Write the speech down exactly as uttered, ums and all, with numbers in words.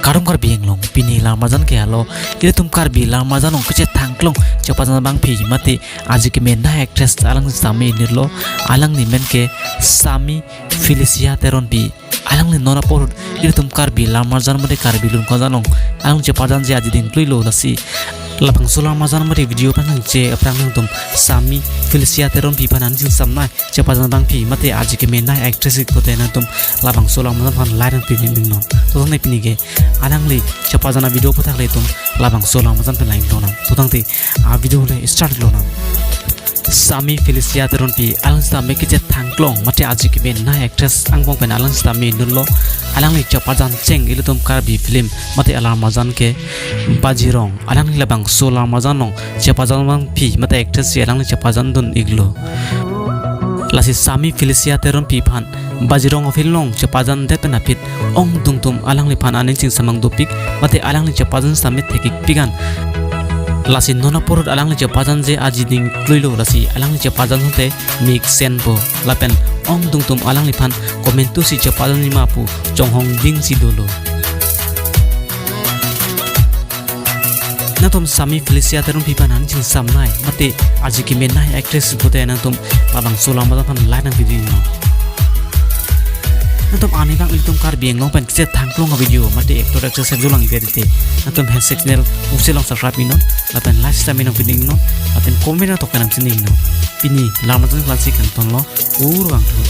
Kardom Karbi Anglong, pini lamarjan ke halo, ilitum Karbi lamarjan along kechethangklong chepajan abangpi mate aji kemenei actress alang sitame inutlo, alangli men ke Sami Felicia Teronpi. Alangli non apor ahut ilitum Karbi lamarjan mate Karbi Lun Kongjan along alang chepajanji aji dingkluilo, lasi labangso lamarjan mate video aphan nangche aphrang nangtum Sami Felicia Teronpi aphan nangchingsamnei chepajan abangpi mate aji kemenei actress kote nangtum labangso lamarjan aphan like nangpi ningnon. To tangte pini ke alangli chepajan avideo aphuthak ilitum labangso lamarjan pen langdunnon. To tangte avideo le start lonang. Sami Felicia Teronpi alang sitame kechethangklong mate aji kemenei actress angbong pen alang sitame inutlo, alangli chepajan cheng ilitum Karbi film mate alamarjan ke Bajirong. Alangli labangso lamarjan along chepajan abangpi mate actress si alangli chepajandun iklo. Lasi Sami Felicia Teronpi aphan Bajirong a-film along chepajandet pen aphi ongdung atum alangliphan aning chingsamang dopik mate alangli chepajan sitame thekikpik an. Lasi non apor ahut alangli chepajanji aji dingkluilo, lasi alangli chepajan sitame mik senpo. Lapen ongdung atum alangliphan comment-o si chepajanji ma pu chonghong dingsi dolo. Nangtum Sami Felicia Teronpi aphan nangchingsamnei mate aji kemenei actress kote nangtum labangso lamarjan aphan like nangpi ningnon. Nangtum aningkan ilitum Karbi Anglong pen kechethangklong avideo mate actor actress kelang ite ite, nangtum handshake channel usi along subscribe ningnon, lapen like sitame nangpi ningnon, lapen comment nangtok kenam si ningnon. Pini lamarjan klasi kangtonlo, kurvangthu.